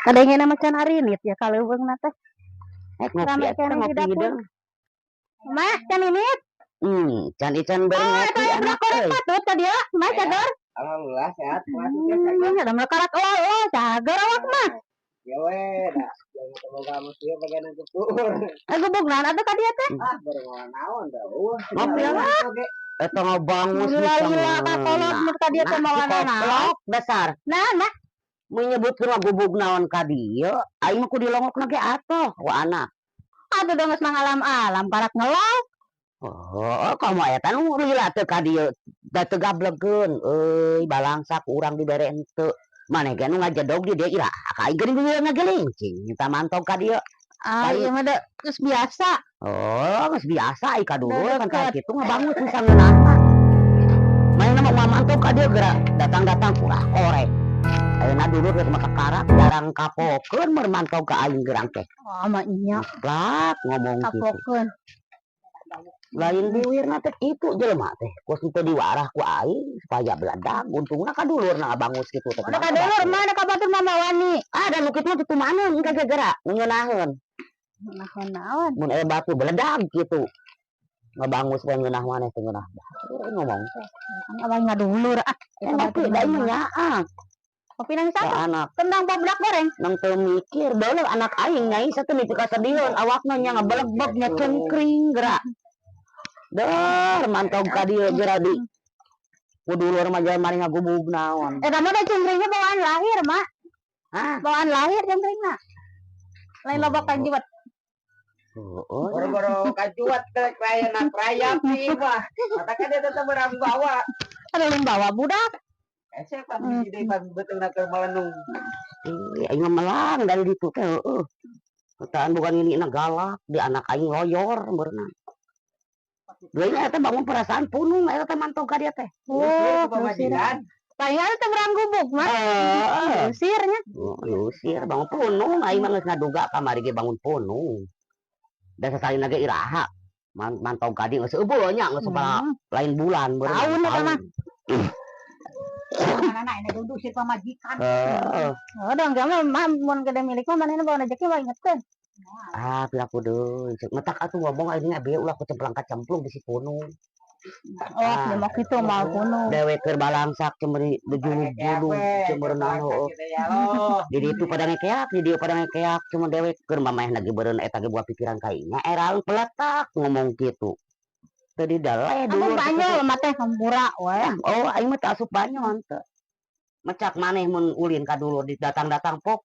Kadangnya mah can arinit ya kaleuweungna teh. Rek ngopi Rame eta keneh di ngopi dapur. hideung. Mah can ini. Can ican bari Oh, ngopi eta aya anak budak korek euy. patut ka dieu, mah cager. Alhamdulillah sehat, kumaha teh cager. Ada mah karak oh, cager awak mah. Ya we, da jangan semoga mesti bagian kukur. Gubug naon atuh ka dieu teh? Ah, baru ngomong naon dah. Wah, Ngopi lah. Eta ngabangus. Lila-lila ka kolot mun ka dieu teh mawa naon. Koplok dasar. Nah, nah. Menyebutkeun mah gubug naon ka dieu, aing mah kudu dilongokna ge atuh ku anak. Aduh dong, geus mangalam-alam karak ngelau. Oh, kamu eta nu lila teu ka dieu da teu gablegeun euy, balangsa ku urang dibere henteu. Maneh ge nu ngajedog di dieu iraha ka aing geuning ngagelincing minta mantog ka dieu. Ah, ieu mah da geus biasa. Oh, geus biasa ai ka dulur Udah kan deket. Kitu ngabangus bisa ngeunahna. Manehna mah moal mantog ka dieu geura datang-datang kurah korek. Ayeuna dulur geus mah kakarak jarang kapokeun mun mantog ka aing gerang teh. Oh, mah nya. Plak ngomong kitu. Kapokeun. Lain biwirna teh kitu jelema teh. Kos teu diwarah ku aing supaya beledag, untungna ka dulurna ngabangus kitu teh. Ada ka dulur mah, ada ka batur mah wani. Ada nu kitu mah tutumaneun engke ge geura ngeunaheun. Nah, naon? Mun aya batu beledag kitu. Ngabangus we ngeunah maneh teh ngeunah. Batur ngomong teh. Abang ngadulur ah. Eh, ngopi da ieu nyaah. Kopi nang Ka satu. Anak Tendang budak goreng. Nang teu mikir bae anak aing nyai satu nepi ka sadiheun awakna nya ngabelegbeg nya cengkring geura. Deur mantog ka dieu geura di ku dulur mah jangan mari ngagubug naon. Eta mah da cengkringnya bawaan lahir, Mak. Hah? Bawaan lahir cengkringna. Lain loba kajuat. Heeh. Boro-boro kajuat teh raya rayap sih mah. Mata kan dia tetep berang bawa. Ada yang bawa budak. Ese pan bisi deui pan beuteungna keur melenung. Ih, aing mah melang dari ditu teh heueuh. Perasaan bukan ini galak di anak aing loyor berenang. Duanya eta bangun perasaan punung eta teh mantog ka dia teh. Oh, Pamajikan. Palingan teh berang gubuk mah. Heeh. Usirnya. Oh, diusir bangun punung aing mah geus ngaduga kamari ge bangun punung. Da sasalina ge iraha. Mantog ka dieu geus eueuh nya geus lain bulan berenang. Tahun eta mah. Mana ini duduk si pamajikan. Heeh. Oh, dong mah mah mun gede milik mah manehna bawa rezeki mah ingetkeun. Ah, piraku deui. Cek metak atuh ngomong aing nya bieu ulah ku cemplang kacemplung bisi punung. Oh, Ah. mau kitu mau kuno. Dewek keur balangsak cemeri bejulug-julug cemerenang heueuh. Di ditu pada ngekeak, di dieu pada ngekeak, cuma dewek keur mameh lagi beureun eta ge buah pikiran ka inya era peletak ngomong kitu. Teu didaleh Amun dulur. Banyol mah teh hampura we. Oh, aing mah teu asup banyon teu. Mecak maneh mun ulin ka dulur datang-datang pok.